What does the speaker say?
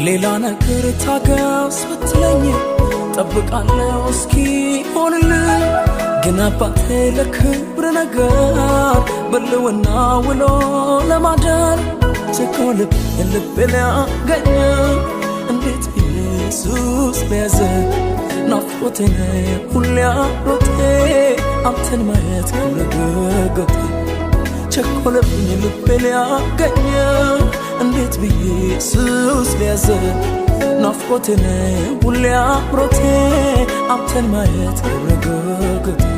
ሌላ ነገር ታገስ ብትለኝ ጠብቃለሁ እስኪሆንልኝ፣ ግን አባቴ ለክብር ነገር በልውና ውሎ ለማደር ቸኮልብ የልቤ ሊያገኝ እንዴት ኢየሱስ ሊያዘ ናፍቆቴን ሁሌ አምሮቴ አንተን ማየት ክብረ ገገቴ ቸኮለብኝ ልቤ ሊያገኝ እንዴት ብዬ ኢየሱስ ሊያዘ ናፍቆቴን ሁሌ አምሮቴ አንተን ማየት ክብረ ገገቴ።